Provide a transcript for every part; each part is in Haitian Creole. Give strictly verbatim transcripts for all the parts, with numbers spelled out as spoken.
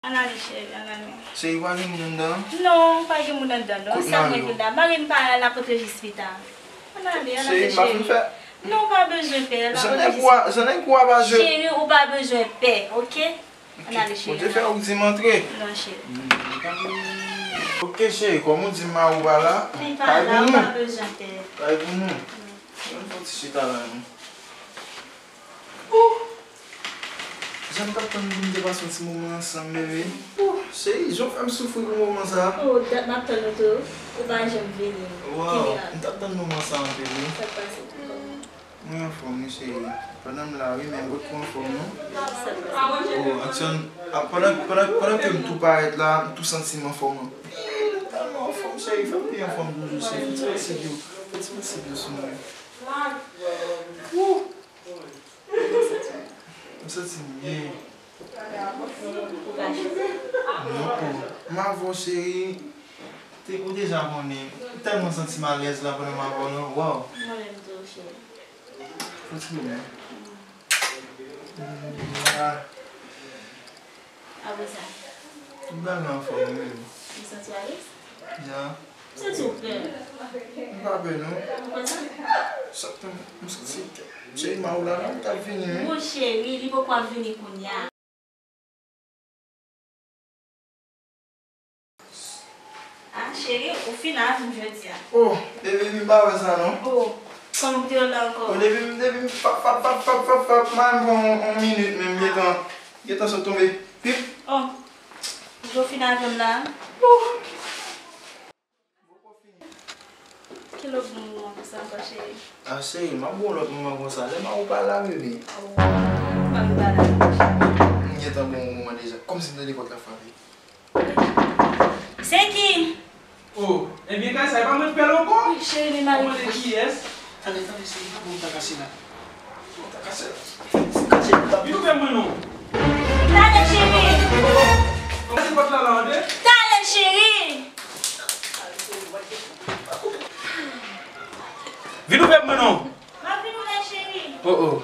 Ann ale, cheri, ann ale. Cheri, pa gen moun anndan? Non, pa gen moun anndan, non. Kote mari w? Mari m pa la, l ap rantre jis pita. Ann ale, ann ale, cheri. Cheri, m pa fin fè. Non, ou pa bezwen pè, l ap rantre jis pita. Jan nèg ou a, jan nèg ou a pa jwe. Cheri, ou pa bezwen pè, oke? Ann ale, cheri. Bondye fè ou di m antre. Non, cheri. Ok, cheri, kòm ou di m mari w pa la, li pa la, ou pa bezwen pè. Kay pou nou. Kay pou nou. Ann fè yon ti chita la, non. Jan m t ap tann pou n te pase yon ti moman ansanm, bebe. Cheri, jan w fè m soufri pou moman sa a. Oh, dat m ap tann ou tou. Ou pa janm vini. Waw, m t ap tann moman sa a anpil, wi. Sa k pase? Mwen anfòm, wi, cheri. Pandan m la, wi, men m potko anfòm, non. Oh, aktyèl, a, pandan, pandan, pandan ke m tou parèt la, m tou santi m anfòm anpil. Tèlman anfòm, cheri, fè m pi anfòm toujou, cheri. Fè ti mansib yo, fè ti mansib yo sou mwen. Wouh! M santi m byen. Non, oh. M avè w, cheri. Te, ou deja konnen. M tèlman santi m alèz la pandan m avè w lan. Waw. Mwen menm tou, cheri. Fò ti pwoblèm. Ah. Apre sa? Tout bagay anfòm, wi. Ou santi w alèz? Ya. M santi w pè. M pa pè, non. Ou kwè sa? Sa k tonbe, m santi cheri m a ou la, non, m t ap vini, wi. Bon, cheri, li poko ap vini kounye a. Ah, cheri, ou fin avè m jodi a. Oh, bebe, m pa wè sa, non. Oh, kòman m te la ankò? Oh, depi m, depi m fap, fap, fap, m pa menm pran yon, yon minit, men m gentan, gentan sot tonbe. Pip. Oh, ou fin avè m la? Oh. Ki lòt bon moman konsa ankò, cheri? Ah, cheri, m ap bon lòt moman konsa. Lè m a ou pa la, bebe. Oh, pa m pa la, cheri. M gentan bon moman deja. Kòmsi m tande pòt la frape. Se ki? Oh, ebyen, kay sa, e pa mwen k pè l ankò? Wi, cheri, men mari. Ou mande kiyès? Tande, tande, cheri, pa bon, m ta kache la. Vin ouvè mwen non. Talè, cheri. Pase pòt la la, tande. Talè, cheri. Vin ouvè mwen non. M ap vin ouvè, cheri. Oh, oh.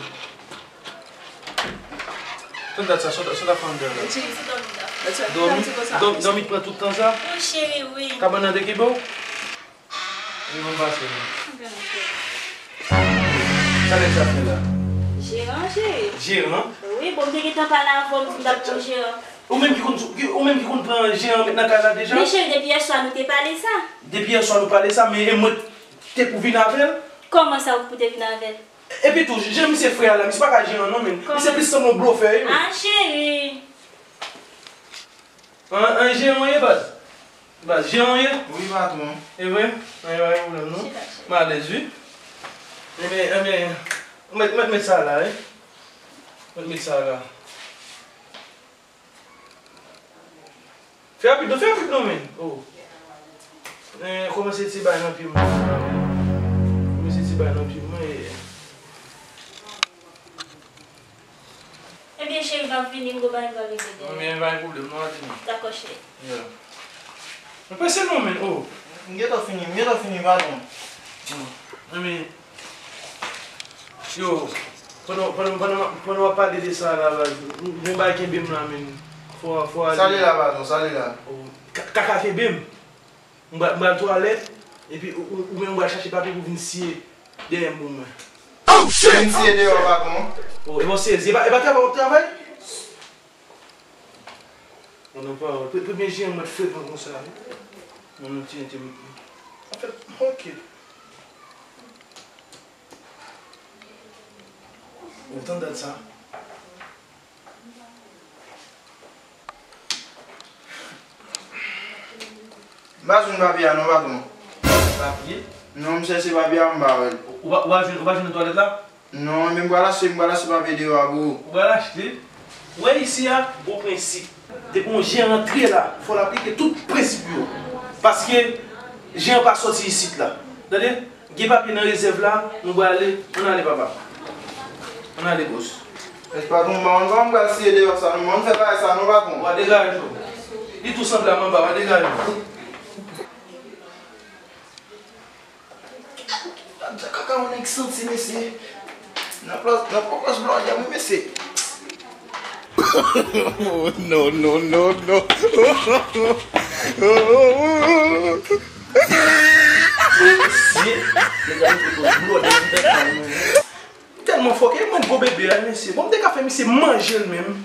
Tout dat sa, sa, sa ta fè anndan la. Cheri, se dòmi m ta fè. Dòmi? Dòmi, dòmi pran tout tan sa? Wi, cheri, wi. Kabann nan te kenbe w? Li konn pase, non. Sa nèg sa fè la? Jeran, cheri. Jeran? Wi, bon, m te gentan pale avè w, m di m t ap pran jeran. Ou menm ki konn, ki, ou menm ki konn pran jeran met nan kay la deja? Men cheri, depi yèswa nou te pale sa. Depi yèswa nou pale sa, men e mwen te pou vin avè l? Kòman sa ou pou te vin avè l? Epi tou, jan misye fre a la, misye pa ka jeran non, men. Misye plis sanble yon blofè, wi. Ah, cheri. An, an, jeran w ye, baz? Baz, jeran w ye? Wi, patwon. E vre? An, e pa gen pwoblèm, non. M alèz, wi. Enben, enben, mèt, mèt, mèt sa la, wi. Mèt, mèt sa la. Fè rapid non, fè rapid non, men. Oh. Eh, kòmanse ti bay nan pye mwen. Kòmanse ti bay nan pye mwen. Eh. Ebyen, cheri, m ap vini, m gon bagay m pral regle dèyè. Non, men pa gen pwoblèm, non, al vini. Dakò, cheri. Yeah. Mwen prese non, men, oh. M gentan fini, m gentan fini, patwon. Hmm. Enben, yo, pandan, pandan, pandan, pandan w ap pale de sa la, baz, m, m gon bagay kenbe m la, men. Fò, fò ale. Sa li la, patwon, sa li la. Oh, ka, kaka kenbe m. M pral, m pral twalèt, epi ou, ou, ou menm ou pral chache papye pou vin siye dèyè m pou mwen. Oh, shit! Vin siye deyò, patwon. Oh, e bon, sezi. E pa, e pa travay w ap travay? Bon, non, pa, pre-, premye jeran mwen frekan konsa, wi. Bon, non, ti, ti, an fèt, ok. Ou tann dat sa? M pa jwenn papye a non, patwon. Papye? Non, m chèche papye a, m pa wè l. Ou pa, ou pa jwenn, ou pa jwenn nan twalèt la? Non, men m pral achte, m pral achte papye deyò a pou ou. Ou pral achte? Ou wè isi a, gon prensip. Depi yon jeran antre la, fò l aplike tout prensip yo. Paske jeran pa sòti isit la. Tande? Gen papye nan rezèv la, nou prale, ann ale papa. Ann ale, bòs. Mèsi patwon, m pa konn kòman m pral siye deyò sa non, m pa konn fè bagay sa non, patwon. W a degaje w. Li tou sanble a manba, w a degaje w. Gad jan kaka yon nèg santi, mesye. Nan plas, nan plas blòdè, wi, mesye. Oh, no, no, no, no. Mesye, nèg la mete pou blòdè nan tèt mwen. M tèlman fòkè, mwen gwo bebe a, mesye. Bon, m te ka fè misye manje l menm.